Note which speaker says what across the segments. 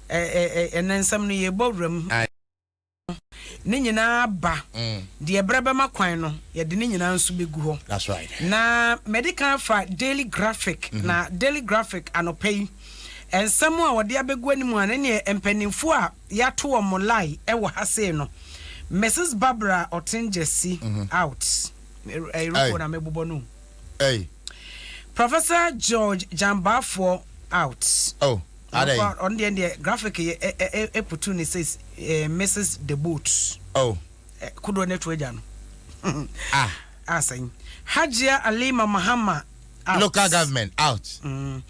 Speaker 1: Ɛnɛ nsɛm no yɛbɔ wuram. Ne nyinaa ba deɛ ɛberɛ bɛma kwan no, yɛde ne nyinaa nso bɛgu hɔ.
Speaker 2: That's right.
Speaker 1: Na mɛde kan fa Daily Graphic. Na Daily Graphic anɔpa yi, nsɛm a wɔde abɛgu anim a ne neɛ mpanimfoɔ a yɛato wɔn lie ɛwɔ ha sei no, Mrs Barbara Oteng Gyasi out. Ɛyɛ na mɛbobɔ no.
Speaker 2: Hey.
Speaker 1: Professor George Gyan-Baffour out.
Speaker 2: Oh, adɛn?
Speaker 1: Ɔno deɛ Graphic yɛ ɛ ɛ ɛputu ne sɛ Mrs the boat.
Speaker 2: Oh.
Speaker 1: Kodoɔ ne to agya no.
Speaker 2: Ah.
Speaker 1: Asɛn Hajia Alima Mahama out.
Speaker 2: Local government out.
Speaker 1: Oh, adɛn?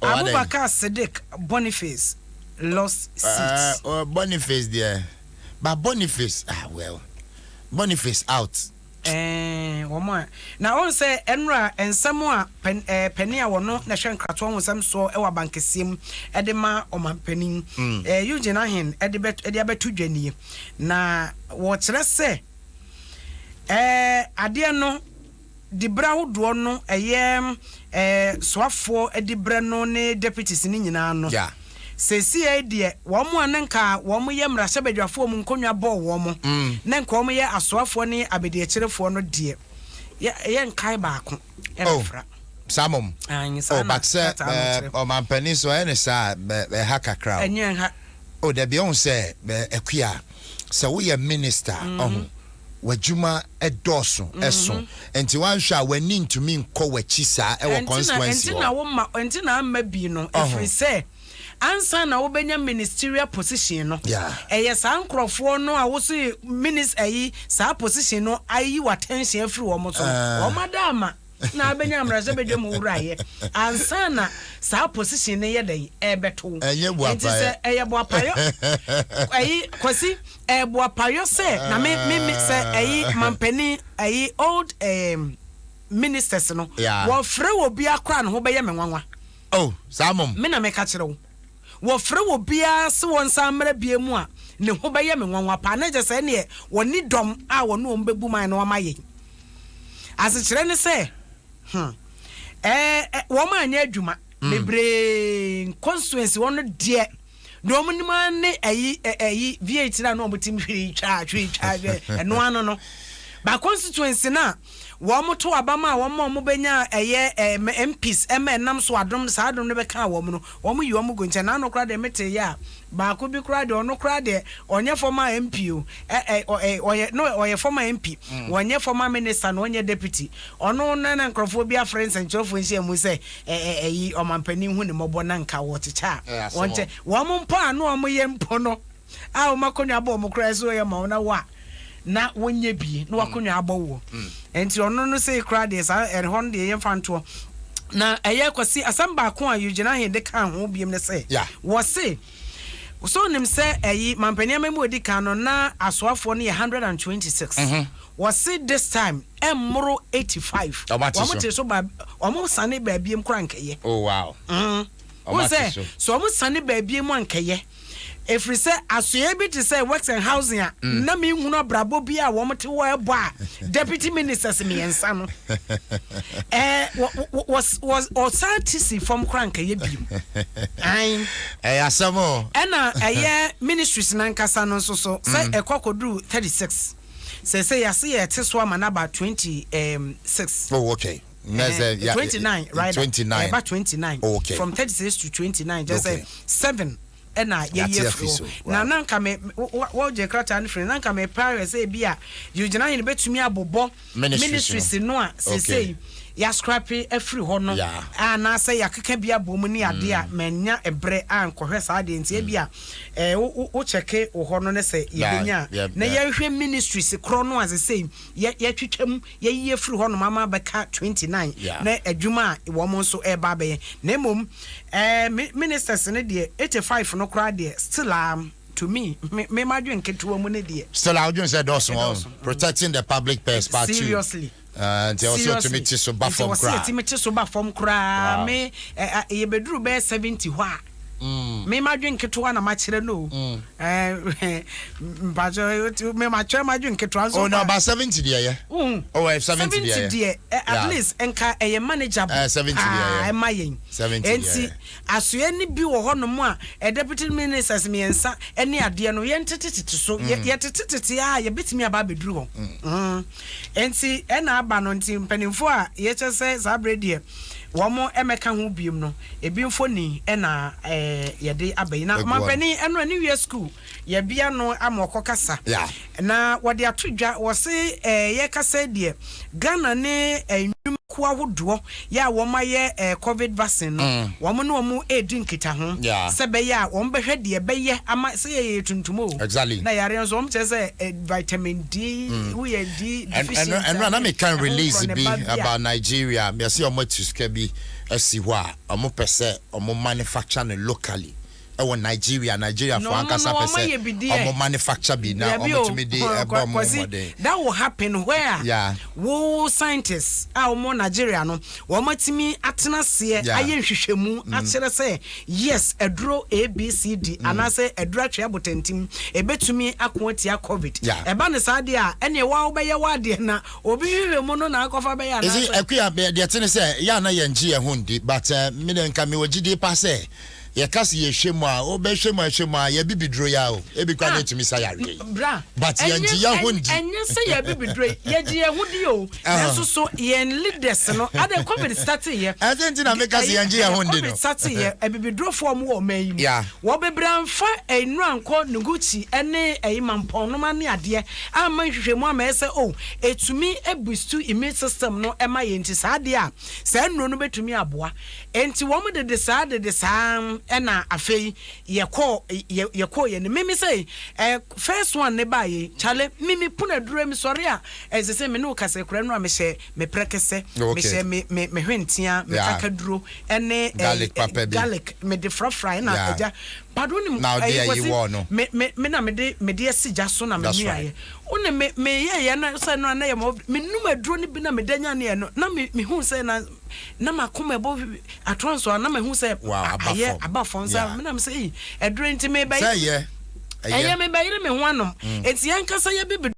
Speaker 1: Abubakar Sadiq Boniface lost seat.
Speaker 2: Boniface deɛ, but Boniface, ah well, Boniface out.
Speaker 1: Wɔn a na wɔn sɛ ɛnura nsɛm a pɛn panin a wɔno na ɛhwɛ nkratoɔ ho nsɛm soɔ ɛwɔ abankɛseɛ mu ɛde ma ɔmanpanin Eugene Arhin ɛde bɛ ɛde abɛto dwa nie, na wɔkyerɛ sɛ adeɛ no dibrɛ ahodoɔ no, ɛyɛ soafoɔ dibrɛ no ne deputies ne nyinaa no, seesie deɛ wɔn a ne nka wɔn yɛ mmarahyɛbadwafoɔ mu nkonnwa bɔɔ wɔn mo ne nka wɔn yɛ asoafoɔ ne abadiakyirefoɔ no deɛ, yɛ yɛ nkae baako ɛbɛfra.
Speaker 2: Saa mom.
Speaker 1: Ayi, saa
Speaker 2: Oh,
Speaker 1: na
Speaker 2: but sɛ
Speaker 1: krataa no kyerɛ.
Speaker 2: Ɔmampanin so ɛyɛ ne saa, ɛha kakra o.
Speaker 1: Ɛnyɛ nha.
Speaker 2: Oh, dabi, ɔhu sɛ Akua, sɛ woyɛ minister, ɔho w'adwuma ɛdɔɔso, ɛso nti wanhwɛ a w'ani ntumi nkɔ w'akyi saa ɛwɔ
Speaker 1: Ɛnti na
Speaker 2: constituency
Speaker 1: ɛnti na
Speaker 2: hɔ.
Speaker 1: Woma ɛnti na ama bi no
Speaker 2: Ɔho.
Speaker 1: ɛfiri sɛ ansa na wobɛnya ministerial position no, ɛyɛ saa nkurɔfoɔ no a wosi minis ɛyi saa position no ayi wɔ attention afiri wɔn so no, wɔn ada ama na abɛnya mmarahyɛbadwa mu wuraeɛ ansa na saa position no yɛ dɛn ɛbɛto.
Speaker 2: Ɛnyɛ
Speaker 1: Nti
Speaker 2: boapayɛ.
Speaker 1: Sɛ ɛyɛ boapayɔ, ɛyi Kwasi, ɛyɛ boapayɔ sɛ na me sɛ ɛyi mampanin ɛyi old ministers no, wɔfrɛ wɔ bi akora ne ho bɛyɛ me nwanwa.
Speaker 2: Oh, saa mom.
Speaker 1: Me na meka kyerɛ wo, wɔfrɛ wɔ biara sɛ wɔn nsa mmerɛ bie mu a ne ho bɛyɛ me nwanwa paa, na kyerɛ sɛ ɛneɛ wɔne dɔm a wɔne wɔn bɛbu man no ama yɛn. Asekyerɛ ne sɛ wɔn anyɛ adwuma bebree constituency wɔn no deɛ, deɛ wɔn nim ara ne ɛyi ɛyi V8 na wɔn ti hwiri twa hwiri twa hwɛ ɛno ano no ba constituency na wɔn to aba ma a wɔn a wɔn bɛnya ɛyɛ MPs ɛma ɛnam so adom saa adom no bɛka wɔn no, wɔn yi wɔn gu nkyɛn. N'ano koraa deɛ, mete yɛ a baako bi koraa deɛ, ɔno koraa deɛ ɔnyɛ former MP o, ɛ ɛ ɔ ɔyɛ no, ɔyɛ former MP, wɔnyɛ former minister na ɔnyɛ deputy. Ɔno na nkurɔfoɔ bi afrɛ nsɛnkyerɛfoɔ nhyia mu sɛ ɛ ɛ ɛyi ɔmampanin hu ne mmɔbɔ na nka wɔkyekyɛ a
Speaker 2: Ɛyɛ asɛm.
Speaker 1: Wɔn kyɛ wɔn mpo a no wɔn yɛ mpo no a wɔn akonnwa bɔ wɔn koraa so yɛ ma wɔn na wɔ a na wɔnyɛ bie na wakonnwa abɔ wɔ. Nti ɔno no sɛ koraa deɛ, saa ɛhɔ no deɛ yɛmfa ntoɔ. Na ɛyɛ Kwasi, asɛm baako a Eugene Arhin de ka ho biem ne sɛ wɔse so nim sɛ ɛyi mampanin ama mu odi kan no na asoafoɔ no yɛ 126. Wɔse this time ɛmmoro 85.
Speaker 2: Ɔmo ate
Speaker 1: Wɔn
Speaker 2: so.
Speaker 1: te so ba, wɔn sane baabiem koraa nkɛyɛ.
Speaker 2: Oh wow. Ɔmo
Speaker 1: Wo
Speaker 2: ate
Speaker 1: sɛ
Speaker 2: so.
Speaker 1: sɛ ɔmo sane baabiem a nkɛyɛ, ɛfiri sɛ asoɛ bi te sɛ Works and Housing a na menhunu abrabɔ bi a wɔn te hɔ ɛbɔ a deputy ministers mmiɛnsa no ɔsan te si fam koraa nkɛyɛ biem. Ae.
Speaker 2: Ɛyɛ asɛm o.
Speaker 1: Ɛna ɛyɛ ministries nankasa no nso so sɛ ɛkɔ kɔduru 36, sɛ yɛase yɛte so ama no aba 26.
Speaker 2: Oh, okay. Na sɛ
Speaker 1: 29 right.
Speaker 2: 29.
Speaker 1: Ɛba 29.
Speaker 2: Oh, okay.
Speaker 1: From 36 to 29, just say 7 ɛna yɛyi
Speaker 2: Yɛate
Speaker 1: afiri
Speaker 2: afi so.
Speaker 1: hɔ. Na na nka me wɔgye krataa no firi na nka me pɛ sɛ ebi a Eugene Arhin bɛtumi abobɔ
Speaker 2: Ministries.
Speaker 1: Ministries no a seesei yɛascrape afiri hɔ no anaasɛ yɛakeka bi abɔ mu ne adeɛ a manya ɛberɛ a nkɔhwɛ saa adeɛ. Nti ebi a wokyɛke wɔ hɔ no ne sɛ yɛbɛnya a na yɛnhwɛ ministries korɔ no a seesei yɛtwitwa mu, yɛyi afiri hɔ nom ama bɛka 29 na adwuma a wɔn nso ɛreba abɛyɛ. Na mmom ministers no deɛ, 85 no koraa deɛ, still to me madwe nketewa mu ne deɛ.
Speaker 2: Still a wodwene sɛ dɔɔso wɔn.
Speaker 1: Ɛdɔɔso.
Speaker 2: Protecting the public purse part two.
Speaker 1: Seriously.
Speaker 2: Nti ɛwɔ sɛ ɔtumi te so ba fam
Speaker 1: Nti wɔsi
Speaker 2: koraa.
Speaker 1: yɛtumi te so ba fam koraa. Me yɛbɛduru bɛyɛ 70 hɔ a. Me madwen nketewa na makyerɛ no o. Ɛɛ mpakyɛ me makyerɛ madwen nketewa nso.
Speaker 2: Oh no, about 70 deɛ yɛ.
Speaker 1: Wohu?
Speaker 2: Oh, 70 deɛ yɛ.
Speaker 1: 70 deɛ at least nka ɛyɛ manageable.
Speaker 2: 70 deɛ yɛ.
Speaker 1: Paa ɛma yɛn.
Speaker 2: 70 deɛ
Speaker 1: Enti
Speaker 2: yɛ.
Speaker 1: asoɛ no bi wɔ hɔnom a ɛ deputy ministers mmiɛnsa ne adeɛ no yɛntetetete so. Yɛ yɛtetetete a yɛbɛtumi aba abɛduru hɔ. Enti ɛna aba no nti mpanimfoɔ a yɛkyɛ sɛ saa berɛ deɛ wɔn mmɛka ho biom no ebi mfoni na yɛde aba yi. Na
Speaker 2: Egu hɔ no.
Speaker 1: ɔmampanin ɛno ɛne wie school yɛbea no ama ɔkɔ kasa. Na wɔde ato dwa wɔse yɛkasa yi deɛ Ghana ne nnwumakuo ahodoɔ yɛ a wɔn ayɛ covid vaccine no wɔn ne wɔn redi nkitaho sɛ ɛbɛyɛ a wɔn bɛhwɛ deɛ ɛbɛyɛ ama sɛ yɛyɛ tuntum o na yareɛ nso wɔn kyerɛ sɛ vitamin D woyɛ D deficient a
Speaker 2: Ɛno a na meka
Speaker 1: ɛho
Speaker 2: release
Speaker 1: korɔ ne
Speaker 2: bi
Speaker 1: ba bi a.
Speaker 2: about Nigeria yɛse wɔn atu sika bi asi hɔ a wɔn pɛ sɛ wɔn manufacture no locally ɛwɔ Nigeria Nigeria
Speaker 1: Na
Speaker 2: foɔ
Speaker 1: ɔmo
Speaker 2: ankasa
Speaker 1: no
Speaker 2: pɛ
Speaker 1: ɔmo
Speaker 2: sɛ
Speaker 1: ayɛ bi deɛ.
Speaker 2: ɔmo manufacture bi na
Speaker 1: Dabi
Speaker 2: ɔmo
Speaker 1: o,
Speaker 2: tumi de ɛbɔ ɔmo
Speaker 1: Kwasi,
Speaker 2: mmɔden.
Speaker 1: that will happen where wo scientists a wɔn wɔ Nigeria no wɔn atumi atena aseɛ ayɛ nhwehwɛmu akyerɛ sɛ yes aduro ABCD anaasɛ aduro atwe abotantim ebetumi ako atia covid. Ɛba no saa deɛ a ɛneɛ wo a wobɛyɛ w'adeɛ na obi hwehwɛ mu no na akɔfa bɛyɛ
Speaker 2: You see,
Speaker 1: anaasɛ.
Speaker 2: Akua, deɛ ɛte ne sɛ yɛ a na yɛn gye yɛn ho ndi but me deɛ nka mewɔ gyidie paa sɛ Yɛka se yɛhwɛ mu a, wobɛhwɛ mu a hwɛ mu a, yɛ bibiduro yi ara o, ebi koraa na
Speaker 1: Ah,
Speaker 2: etumi sa yareɛ yi.
Speaker 1: bra,
Speaker 2: But
Speaker 1: ɛnyɛ,
Speaker 2: yɛngye yɛn ho
Speaker 1: ɛn,
Speaker 2: ndi.
Speaker 1: ɛnyɛ sɛ yɛ bibiduro yi, yɛgye yɛn ho di o, nanso so yɛn leaders no, adɛn covid startee yɛ,
Speaker 2: Ɛsɛ nti na meka se
Speaker 1: ɛyi,
Speaker 2: yɛngye yɛn ho ndi
Speaker 1: covid
Speaker 2: no.
Speaker 1: startee yɛ, abibidurofoɔ a wɔwɔ ɔman yi mu, wɔn bebree amfa nnuro ankɔ Noguchi ne ɛyi Mampɔn nom ne adeɛ, amma nhwehwɛmu ammɛyɛ sɛ oh, etumi boost immune system no ma yɛn nti saa adeɛ a, saa nnuro no bɛtumi aboa. Enti wɔn dede saa dede saa ɛna afei yɛkɔɔ yɛ yɛkɔɔ yɛn anim. Mimi sɛ ɛ first one ne baa yei kyale mimi pono aduro mi sɔre a ɛsɛ sɛ me ne wo kasa kura no a mehyɛ me prɛkɛsɛ mehyɛ me me me hwentea me kakaduro ɛne ɛ
Speaker 2: Garlic papa bi.
Speaker 1: Garlic mede frafra ɛna agya but wonim
Speaker 2: Na ɔde
Speaker 1: ɛyi
Speaker 2: ayi
Speaker 1: kwasi
Speaker 2: wɔ no.
Speaker 1: Me me me na mede mede asi gya so na me
Speaker 2: That's
Speaker 1: nuaeɛ
Speaker 2: right.
Speaker 1: wo ne me meyɛɛyɛ na sɛ no a na yɛ ma menum aduro no bi na meda nyaneɛ no na me mehu sɛ na na m'akoma ɛbɔ hwi atoa nso a na mahu sɛ
Speaker 2: Wow, aba
Speaker 1: ayɛ
Speaker 2: fam.
Speaker 1: aba fam saa
Speaker 2: Yeah.
Speaker 1: me na me sɛ ei ɛduro nti mebɛyɛ
Speaker 2: Sɛ ɛyɛ, ɛyɛ.
Speaker 1: ɛyɛ mebɛyere me ho anom nti yɛn kasa yɛ bibi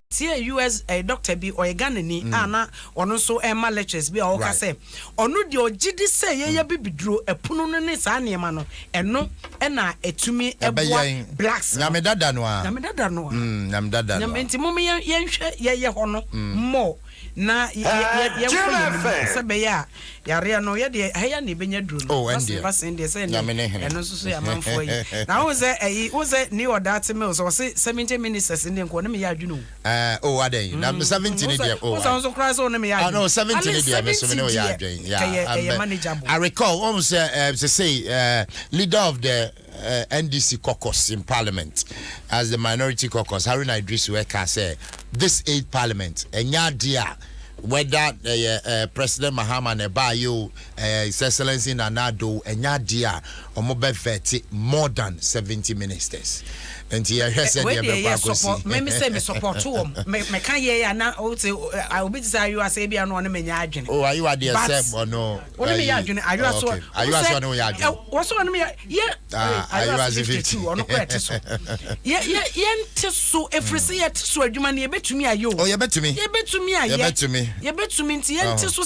Speaker 1: tie US eh, doctor bi ɔyɛ Ghanani a na ɔno nso ɛma lectures bi a ɔka sɛ ɔno deɛ ɔgye di sɛ yɛyɛ bibiduro ɛpono no ne saa nneɛma no ɛno ɛna ɛtumi ɛboa
Speaker 2: Ɛbɛyɛn.
Speaker 1: blacks no.
Speaker 2: Nyame dada no a.
Speaker 1: Nyame dada no a.
Speaker 2: Nyame dada no
Speaker 1: Nyame
Speaker 2: a.
Speaker 1: nti mom yɛn yɛnhwɛ yɛyɛ hɔ no more na yɛ yɛ yɛnkɔ yɛn anim sɛ ɛbɛyɛ a yareɛ no yɛ deɛ ha yi ara na yɛbɛnya duro no
Speaker 2: Oh, ɛn
Speaker 1: vaccine
Speaker 2: deɛ.
Speaker 1: vaccine deɛ sɛ ɛnɛ
Speaker 2: Nyame ne hene.
Speaker 1: ɛno nso so yɛ amanfoɔ yi na wohu sɛ ɛyi wohu sɛ New Odaate Mills ɔse 70 ministers no deɛ nka ɔne me yɛ adwene o
Speaker 2: Eh, oh, adɛn na 70 ne
Speaker 1: Wohu sɛ
Speaker 2: deɛ oh,
Speaker 1: wohu sɛ wo nso koraa sɛ wo ne me yɛ
Speaker 2: Ah, no,
Speaker 1: adwene
Speaker 2: 70
Speaker 1: at
Speaker 2: ne
Speaker 1: least
Speaker 2: deɛ me so me
Speaker 1: 70
Speaker 2: ne wo yɛ
Speaker 1: deɛ
Speaker 2: adwene yeah,
Speaker 1: kɛyɛ ɛyɛ manageable
Speaker 2: I recall wɔn sɛ sɛ sɛ leader of the NDC caucus in parliament as the minority caucus, Haruna Iddrisu ɛka sɛ this eighth parliament ɛnyɛ adeɛ a whether ɛyɛ President Mahama na ɛbaayɛ o, His Excellency Nana Addo o, ɛnyɛ adeɛ a wɔn bɛ vet more than 70 ministers. Nti yɛhwɛ sɛ
Speaker 1: Wei
Speaker 2: deɛ
Speaker 1: deɛ
Speaker 2: ɛbɛkɔ
Speaker 1: yɛ
Speaker 2: akɔsi.
Speaker 1: support me me sɛ me support wɔn me me ka yɛ ya na o te obi te sɛ ayewa sɛ ebi ano ɔne me nyɛ adwene.
Speaker 2: Oh, ayewa deɛ
Speaker 1: But
Speaker 2: sɛ ɔno.
Speaker 1: Wo ne me yɛ adwene ayewa so.
Speaker 2: Okay. Ayewa so ɔne wo yɛ adwene.
Speaker 1: Wɔ so ɔne me yɛ yɛ.
Speaker 2: Ah,
Speaker 1: ayewa
Speaker 2: ase
Speaker 1: 52 ɔno kora ɛte so. Yɛ yɛ yɛnte so efiri sɛ yɛte so adwuma no yɛbɛtumi ayɛ o.
Speaker 2: Oh, yɛbɛtumi.
Speaker 1: Yɛbɛtumi ayɛ.
Speaker 2: Yɛbɛtumi.
Speaker 1: Yɛbɛtumi nti yɛnte so.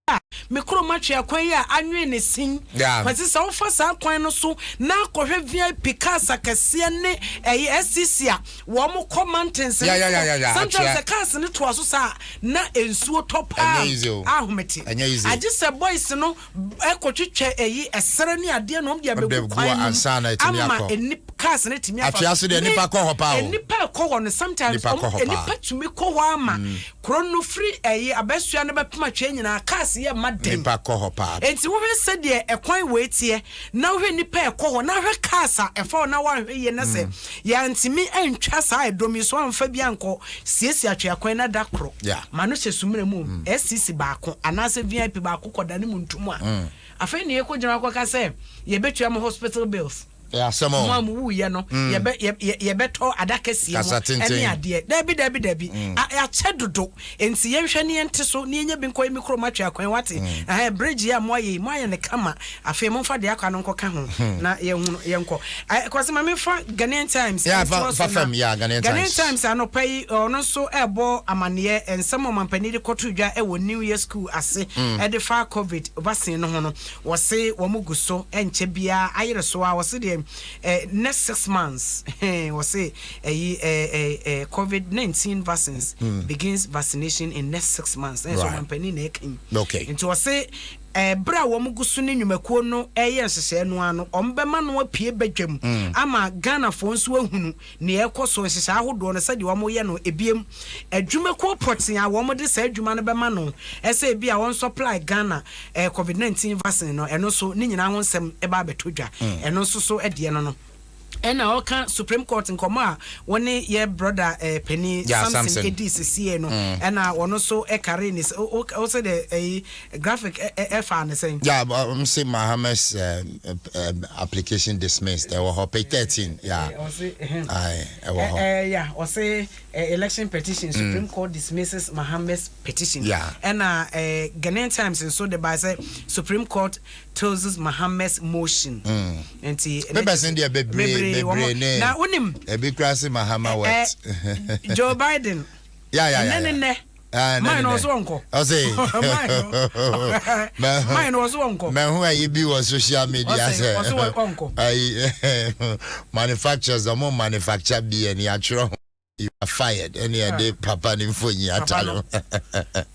Speaker 1: A me kurom atwe akwan yi a anwene ne sin.
Speaker 2: Yeah.
Speaker 1: Kwasi sɛ wofa saa kwan no so na akɔhwɛ VIP cars akɛseɛ ne ɛyɛ STC a wɔn kɔ mountains no
Speaker 2: Yeah, yeah, yeah, yeah, yeah.
Speaker 1: sometimes
Speaker 2: Atwea.
Speaker 1: sɛ cars no toa so saa na nsuo tɔ paa
Speaker 2: Ɛnyɛ easy o.
Speaker 1: ahomete.
Speaker 2: Ɛnyɛ easy.
Speaker 1: Agye sɛ boys no ɛkɔtwitwa ɛyi ɛserɛ ne adeɛ na wɔn de
Speaker 2: Wɔn de
Speaker 1: abɛgu
Speaker 2: agu
Speaker 1: kwan no mu
Speaker 2: ansa na ɛtumi
Speaker 1: ama
Speaker 2: akɔ.
Speaker 1: eni cars no tumi afa.
Speaker 2: Atwea so deɛ
Speaker 1: Me,
Speaker 2: nipa kɔ hɔ paa o.
Speaker 1: Nipa kɔ hɔ no sometimes
Speaker 2: Nipa kɔ
Speaker 1: wɔn
Speaker 2: hɔ paa.
Speaker 1: nipa tumi kɔ hɔ ama kuro no firi ɛyi abɛsua no bɛpem atwea nyinaa cars yɛ ma den.
Speaker 2: Nipa kɔ hɔ paa.
Speaker 1: Enti wohwɛ sɛdeɛ ɛkwan wei teɛ na wohwɛ nipa ɛkɔ hɔ na wohwɛ cars a ɛfa hɔ na woanhwɛ yie na sɛ yɛantumi antwa saa ɛdɔm yi so amfa bi ankɔ siesie atwea kwan na da koro ma no hyɛ sumina mu SCC baako anaasɛ VIP baako kɔda ne mu ntom a afei na yɛkɔgyina akɔka sɛ yɛbɛtua mo hospital bills.
Speaker 2: Ɛyɛ asɛm o.
Speaker 1: Mo a mo wuiɛ no, yɛbɛ, yɛ, yɛ, yɛbɛtɔ adaka sie mo,
Speaker 2: Kasa tenten.
Speaker 1: ɛne adeɛ. Dabi, dabi, dabi. A, akyɛ dodo. Enti yɛnhwɛ ne yɛnte so, ne yɛnyɛ bi nkɔ yɛ me kurom atwe akwan, wate? Ɛhɛn, bridge yi a moayɛ yi, moayɛ no kama. Afei momfa deɛ aka no nkɔka ho, na yɛnhunu, yɛnkɔ. Ɛ, Kwasi, ma memfa Ghanaian Times
Speaker 2: Yeah,
Speaker 1: ntoa
Speaker 2: fa,
Speaker 1: so
Speaker 2: fa
Speaker 1: na
Speaker 2: fam, yeah, Ghanaian
Speaker 1: Ghanaian
Speaker 2: Times.
Speaker 1: Times anɔpa yi, ɔno nso ɛrebɔ amaneɛ, nsɛm a ɔmampanin de kɔtoo dwa wɔ New Year School ase de fa Covid vaccine no ho no. Wɔse wɔn gu so ɛnkyɛ biara ayere so ara wɔse deɛ eh, next 6 months, wɔse ɛyi eh, eh, eh, COVID-19 vaccines begins vaccination in next 6 months. Ɛyɛ sɛ ɔmampanin na ɛka yi. Nti wɔse ɛberɛ a wɔn gu so ne nnwumakuo no ɛyɛ nhyehyɛeɛ no ara no, wɔn bɛma no apue badwam ama Ghanafoɔ nso ahunu nea ɛkɔ so, nhyehyɛe ahodoɔ no sɛdeɛ wɔyɛ no. Ebiem, adwumakuo pɔtee a wɔde saa adwuma no bɛma no sɛ ebi a wɔn supply Ghana COVID-19 vaccine no, ɛno nso ne nyinaa ho nsɛm ɛba abɛtɔ dwa. Ɛno nso so deɛ no, ɛna ɔka Supreme Court nkɔmɔ a wɔne yɛ brother panin Samson
Speaker 2: Samson.
Speaker 1: edi sisie no, ɛna wɔn nso ɛkare ne sɛ o o sɛ de ɛyi graphic ɛfa ne sɛn.
Speaker 2: Yeah, but I'm saying Mahama's application dismissed. Ɛwɔ hɔ page 13. Yeah.
Speaker 1: Ɔse ɛhɛn.
Speaker 2: Aye, ɛwɔ hɔ.
Speaker 1: Yeah, ɔse election petition, Supreme Court dismisses Mahama's petition. Ɛna Ghanaian Times nso de ba sɛ Supreme Court tosses Mahama's motion. Nti
Speaker 2: Papers in there bebree bebree ne.
Speaker 1: Na wonim
Speaker 2: Ebi kura se Mahama what?
Speaker 1: Joe Biden. Ɛnɛ ne nnɛ.
Speaker 2: Ah,
Speaker 1: Mine no ɔso wɔnkɔ.
Speaker 2: Ɔse.
Speaker 1: Mine no ɔso wɔnkɔ.
Speaker 2: Mɛho ayi bi wɔ social media sɛ.
Speaker 1: Ɔso wɔnkɔ.
Speaker 2: Ayi manufacturers, ɔmo manufacture bi ɛni atwerɛ ho "You are fired" ɛni ɛde papa ne mfonyin atare ho.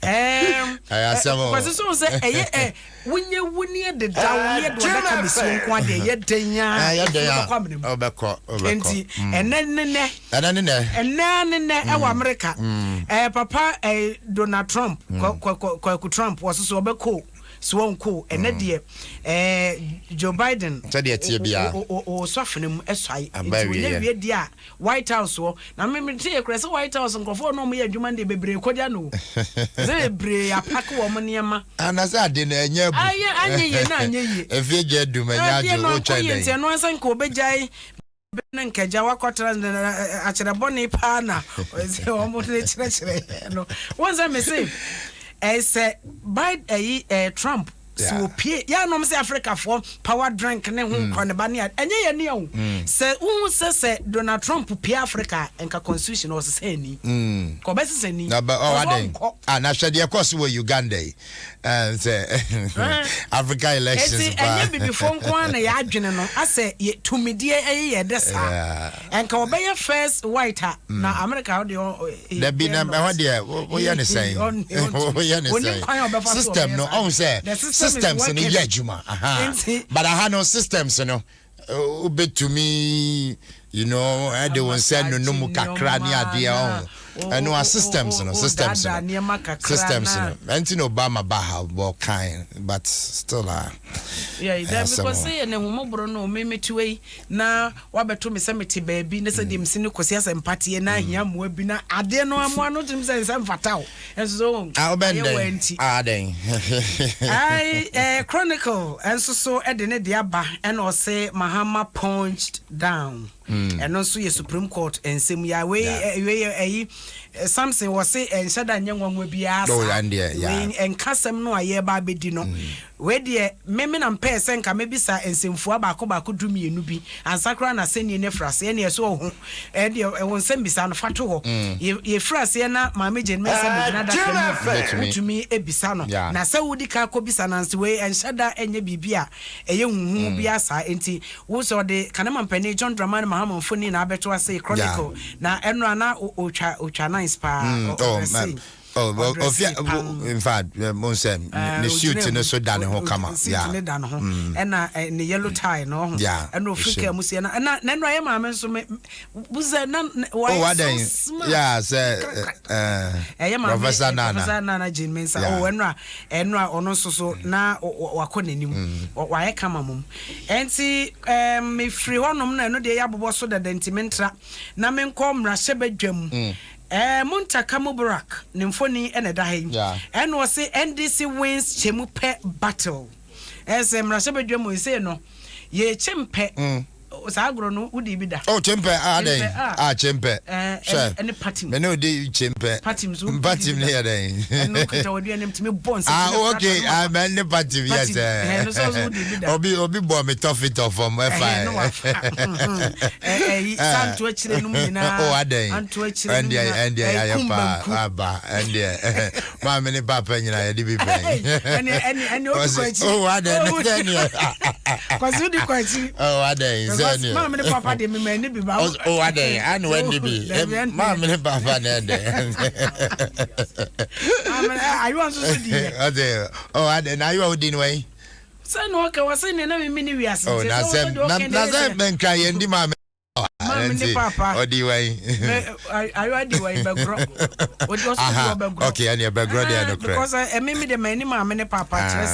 Speaker 2: Ɛyɛ asɛm o.
Speaker 1: Kwasi, so sɛ ɛyɛ wonye wuni deda wo ne yɛde ɔdaka besi wo nko adeɛ, ɛyɛ den a
Speaker 2: Ɛyɛ den a
Speaker 1: wobɛkɔ amena mu.
Speaker 2: Ɔbɛkɔ, ɔbɛkɔ.
Speaker 1: Nti ɛnɛ ne nɛ
Speaker 2: Ɛnɛ ne nɛ.
Speaker 1: Ɛnɛ ne nɛ ɛwɔ America, papa Donald Trump, Kwaku Trump, wɔso so ɔbɛkɔ so wɔnkɔ ɛnɛ deɛ, Joe Biden
Speaker 2: Sɛdeɛ ɛteɛ biara.
Speaker 1: ɔsɔ afena mu ɛsɔe.
Speaker 2: Aba
Speaker 1: nti wɔnyɛ
Speaker 2: awieɛ.
Speaker 1: wie deɛ a, White House hɔ na me te yɛ kora sɛ White House nkurɔfoɔ na ɔmo yɛ adwuma no deɛ, bebree kɔgya no o, sɛ bebree apack wɔn nneɛma.
Speaker 2: Anasɛ ade no ɛnyɛ abu.
Speaker 1: Ayɛ anyɛ yie na anyɛ yie.
Speaker 2: Efie gya dum ɛnyɛ
Speaker 1: adeɛ
Speaker 2: adwo
Speaker 1: no
Speaker 2: wotwɛn
Speaker 1: ankɔ yie, nti
Speaker 2: dɛn.
Speaker 1: ɛno ansa nka obɛgyae ne nkagya wakɔtena akyerɛ bɔne paa na sɛ wɔn de kyerɛkyerɛ no wɔn sɛ me se ɛsɛ Biden ɛyi Trump sɛ opie yɛanom sɛ Africafoɔ power drink ne ho nkɔ ne ba ne a ɛnyɛ yɛ nea o, sɛ wohu sɛ Donald Trump pie Africa a, nka constitution ɔsesa ni ka ɔbɛsesa ni.
Speaker 2: Na ba ɔ
Speaker 1: Ɔsɛ
Speaker 2: adan.
Speaker 1: ɔnkɔ.
Speaker 2: Ah, na hwɛ deɛ kɔ so wɔ Uganda yi. Sɛ Africa elections
Speaker 1: Eti ɛnyɛ bibifoɔ nko ara na yɛadwene no asɛ yɛ tumideɛ ɛyɛ yɛ dɛ saa. Ɛnka ɔbɛyɛ first white a na America hɔ deɛ
Speaker 2: Dabi, na ɛhɔ deɛ woyɛ ne sɛn? Woyɛ ne
Speaker 1: Onim kwan a ɔbɛfa
Speaker 2: sɛn?
Speaker 1: so
Speaker 2: System
Speaker 1: ɔbɛyɛ
Speaker 2: no
Speaker 1: saa.
Speaker 2: ɔhun sɛ
Speaker 1: The system is
Speaker 2: systems no
Speaker 1: working.
Speaker 2: yɛ adwuma. Aha. But aha no, systems no wobɛtumi ɛde wo nsa nunu mu kakra ne adeɛ ɔho ɛno a systems no ɛnti na Obama ba ha bɔ kan, but still a
Speaker 1: Yeah,
Speaker 2: ɛyɛ
Speaker 1: that
Speaker 2: asɛm
Speaker 1: because
Speaker 2: o.
Speaker 1: sɛ yɛ ne homɔborɔ no me mete wei na wabɛto me sɛ mete baabi ne sɛ deɛ mesi no kɔsi asɛ mpateɛ na ahia mmoa bi na adeɛ no amoa no kyerɛ sɛ nsɛ mfata wo ɛnso so
Speaker 2: Ah, wobɛn
Speaker 1: ayɛ wɔ
Speaker 2: dɛn?
Speaker 1: nti.
Speaker 2: Ah, dɛn?
Speaker 1: Ai, Chronicle nso so de ne de aba, ɛna ɔse Mahama punched down. Ɛno nso yɛ Supreme Court nsɛm yi a wei wei yɛ ɛyi Samson wɔ se ɛnhyɛ da nyɛ nwanwa biara
Speaker 2: Oh,
Speaker 1: saa.
Speaker 2: yeah, ndeɛ, yeah.
Speaker 1: Wei ɛnka sɛm no a yɛreba abɛdi no. Wei deɛ, meme na mpɛɛ sɛ nka mɛbisa nsɛmfua baako baako 12 bi ansa koraa na sɛnie ne fra aseɛ ne ɛsɛ ɔho ɛdeɛ ɛwɔ nsɛm bisa no fa to hɔ. Yɛfiri aseɛ na Maame Jane Mensah bɛgyina adaka mu a,
Speaker 2: Bɛtumi.
Speaker 1: wotumi ebisa no. Na sɛ wodi ka kɔbisa nanso wei ɛnhyɛ da ɛnyɛ biribi a ɛyɛ huhu bi asa, nti wo sɛ ɔde Kanema mpanin John Dramani Mahama mfoni na abɛto ase Chronicle na ɛno a na otwa nice paa.
Speaker 2: Oh,
Speaker 1: Ɔdress.
Speaker 2: man. Oh, well,
Speaker 1: Ɔdress
Speaker 2: ofia,
Speaker 1: pam.
Speaker 2: in fact, mo sɛ ne suit
Speaker 1: ogyina
Speaker 2: no
Speaker 1: mu.
Speaker 2: so da ne ho kama.
Speaker 1: Suit ne da ne ho, ɛna ne yellow tie no ɔho ɛna ofiri
Speaker 2: ɛhyɛ
Speaker 1: kaa mu sie na ɛna na ɛno ayɛ maame nso me busɛ na
Speaker 2: Oh,
Speaker 1: wayɛ so
Speaker 2: adan.
Speaker 1: smart.
Speaker 2: Yeah, sɛ
Speaker 1: ɛyɛ maame
Speaker 2: Professor Nana.
Speaker 1: Professor Nana Jane Mensah. Oh, ɛno a ɔno nso so na wakɔ n'anim. Wayɛ kama mom, ɛnti mefiri hɔnom na ɛno deɛ yɛabobɔ so dada, nti mentra na menkɔ mmarahyɛbadwam. Muntaka Mubarak ne mfoni ɛna ɛda ha yi. Ɛna ɔse NDC wins kyɛmu pɛ battle. Ɛsɛ mmarahyɛbadwam sei no yɛkyɛ mpɛ. Saa agorɔ no wodi bi da?
Speaker 2: Oh, kyempɛ a dɛn?
Speaker 1: Kyempɛ a.
Speaker 2: A kyempɛ.
Speaker 1: Ɛɛ,
Speaker 2: Hwɛ.
Speaker 1: ɛne patim.
Speaker 2: Me ne odi kyempɛ.
Speaker 1: Patim so.
Speaker 2: Patim ne yɛ dɛn?
Speaker 1: Ɛno kita wadua nem tumi bɔ nsɛm.
Speaker 2: Ah, oh, okay. Ah, man ne patim yes.
Speaker 1: Patim. Ɛɛ, no so so wodi bi da.
Speaker 2: Obi bɔ me tɔfi tɔfam ɛfa.
Speaker 1: Ɛhɛn, no wafa. Ɛyi santo akyire nom nyinaa.
Speaker 2: Oh, adɛn?
Speaker 1: Anto akyire nom
Speaker 2: Ɛndeɛ
Speaker 1: nyinaa.
Speaker 2: ɛndeɛ yɛayɛ
Speaker 1: Ɛkum
Speaker 2: paa.
Speaker 1: banku.
Speaker 2: Aba ɛndeɛ. Maame ne papa nyinaa yɛde bi bɛn.
Speaker 1: Ɛne ɛne ɛne odi kɔ akyi.
Speaker 2: Oh, adɛn?
Speaker 1: Oh,
Speaker 2: Sɛneɛ.
Speaker 1: Kwasi odi kɔ akyi.
Speaker 2: Oh, adɛn?
Speaker 1: Because
Speaker 2: Sɛneɛ.
Speaker 1: maame ne papa de mema ani bi ba.
Speaker 2: Oh, adɛn? Ane wandi bi.
Speaker 1: Dabi, ɛndeɛ.
Speaker 2: Maame ne papa na ɛdɛ.
Speaker 1: Maame ayewa nso so di yɛ.
Speaker 2: Ɔsɛ, oh, adɛn? Na ayewa wodi no wɛn?
Speaker 1: Sɛ na ɔka wɔ sɛ nea na mimi ne wiase.
Speaker 2: Oh,
Speaker 1: Nti
Speaker 2: na
Speaker 1: sɛ
Speaker 2: sɛ
Speaker 1: wɔsɛ deɛ
Speaker 2: na
Speaker 1: ɔka
Speaker 2: na
Speaker 1: deɛ
Speaker 2: sɛ
Speaker 1: yɛ sɛ-
Speaker 2: mɛnka yɛn di maame.
Speaker 1: Maame ne papa.
Speaker 2: Ɔdi wɛn.
Speaker 1: Ayewa di wɔ bɛgorɔ. Ɔdi ɔsɔ di
Speaker 2: Aha,
Speaker 1: wɔ bɛgorɔ.
Speaker 2: okay, ɛneɛ bɛgorɔ deɛ nokorɛ.
Speaker 1: Because ɛmi mi de ma ɛni maame ne papa kyerɛ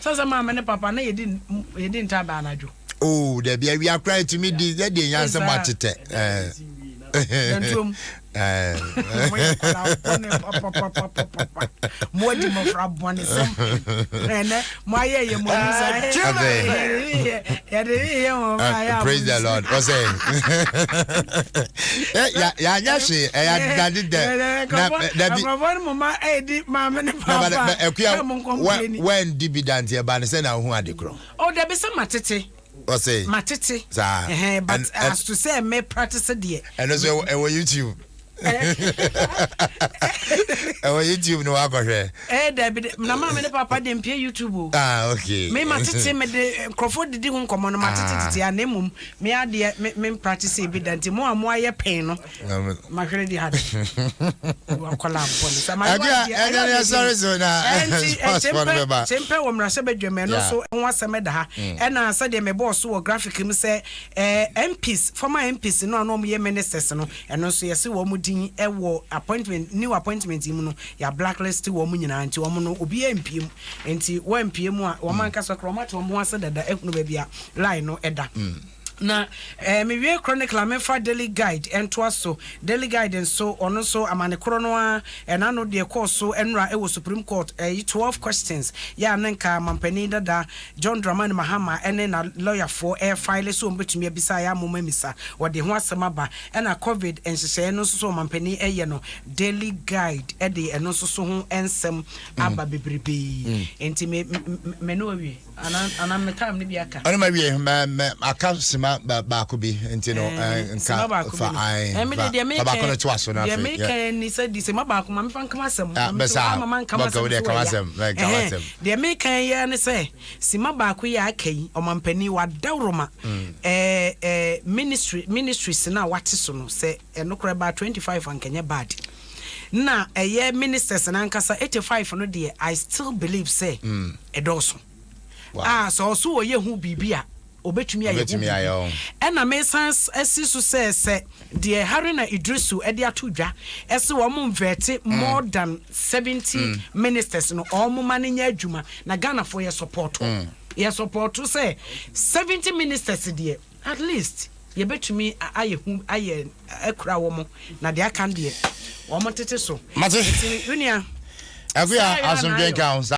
Speaker 1: sɛ sɛ maame ne papa na yɛdi yɛdi ntaaba anadwo.
Speaker 2: Oh, dabi awia koraa etumi di yɛ de nyansa mu atetɛ.
Speaker 1: Nantuom. Mo yɛ nkwadaa bɔne papapapapapa. Mo adi mmɔfra bɔne sɛm. Ɛnɛ mo ayɛ yɛ mo ani sa. Yɛde yɛ wɔn ayɛ
Speaker 2: Praise the Lord. Ɔsɛ. Yɛanyɛ hwee ɛyɛ adade dɛ. Na dabi.
Speaker 1: Nkurɔfoɔ no mo ma ɛdi maame ne
Speaker 2: Na
Speaker 1: papa.
Speaker 2: ba akuya
Speaker 1: Na mo nkɔmpleni.
Speaker 2: wɛndi bi dante ɛba ne sɛ na ohun ade korɔ.
Speaker 1: Oh, dabi sɛ matete.
Speaker 2: Ɔsɛ.
Speaker 1: Matete.
Speaker 2: Saa.
Speaker 1: Ɛhɛn, but as to say me practice deɛ.
Speaker 2: Ɛno nso ɛwɔ YouTube. Ɛwɔ YouTube no wakɔhwɛ.
Speaker 1: Dabi de na maame ne papa de mpie YouTube o.
Speaker 2: Ah, okay.
Speaker 1: Me matete me de nkurɔfoɔ didi ho nkɔmɔ no matete tete a na mmom me adeɛ me practice bi da nti mo a mo ayɛ pɛn no mahwere de ade wakɔla bɔne sɛ ma
Speaker 2: Ɛdeɛ ɛdeɛ ne ɛsɔre so na
Speaker 1: ɛnti
Speaker 2: sports fɔ no bɛba.
Speaker 1: Kyempɛ wɔ mmarahyɛbadwam ɛno nso ho asɛm ɛda ha ɛna sɛdeɛ mebɔɔ so wɔ graphic mu sɛ MPs, former MPs no a na wɔyɛ ministers no, ɛno nso yɛse wɔn din ɛwɔ appointment, new appointment yi mu no yɛ blacklist wɔn nyinaa, nti wɔn no obiara mpie mu, nti wɔn mpie mu a wɔn ankasa koraa wɔn ate wɔn ho ase dada ehunu baabi a line no ɛda. Na mewie Chronicle a, memfa Daily Guide ntoa so. Daily Guide nso, ɔno nso amane korɔ no ara ɛna no deɛ kɔɔ so nnora ɛwɔ Supreme Court, ɛyi 12 questions yɛ a ne nka mampanin dada John Dramani Mahama ɛne na lɔyafoɔ ɛɛfile so wɔn bɛtumi abisa ayɛ amoma misa wɔde ho asɛm aba. Ɛna COVID nhyehyɛeɛ no nso so ɔmampanin ɛyɛ no, Daily Guide ɛde ɛno nso so ho nsɛm aba bebrebee. Nti me ne wawie ana me time no bi aka?
Speaker 2: Ɔno ma wie mɛ aka sima baako bi nti no nka fa ae fa baako no to aso na
Speaker 1: deɛ
Speaker 2: afei.
Speaker 1: Meka ni sɛ di sima baako ma mefa nkama asɛm.
Speaker 2: Ah, bɛsa
Speaker 1: ama ma nkama
Speaker 2: bɔkɛ wo deɛ
Speaker 1: asɛm
Speaker 2: kama
Speaker 1: so
Speaker 2: asɛm mɛ kama asɛm.
Speaker 1: Deɛ meka yɛ ne sɛ sima baako yi a aka yi, ɔmampanin wadawroma ɛɛ ɛɛ ministries no a wate so no sɛ ɛno koraa ba 25 ankanyɛ bad na ɛyɛ ministers nankasa 85 no deɛ, I still believe sɛ ɛdɔɔso. A sɛ ɔso wɔyɛ ho biribi a obetumi ayɛ ho
Speaker 2: Obetumi ayɛ
Speaker 1: biribi.
Speaker 2: o.
Speaker 1: Ɛna mesan asi so sɛ deɛ Haruna Idrisu ɛde ato dwa ɛsɛ wɔn nvet more than 70 ministers no, wɔn ma no nyɛ adwuma na Ghanafoɔ yɛ support sɛ 70 ministers deɛ, at least yɛbɛtumi ayɛ hu ayɛ akura wɔn na deɛ aka no deɛ wɔn tete so.
Speaker 2: Mate.
Speaker 1: Nti unia
Speaker 2: Akuya
Speaker 1: Saa yɛ
Speaker 2: asomdwe
Speaker 1: na
Speaker 2: nka ho.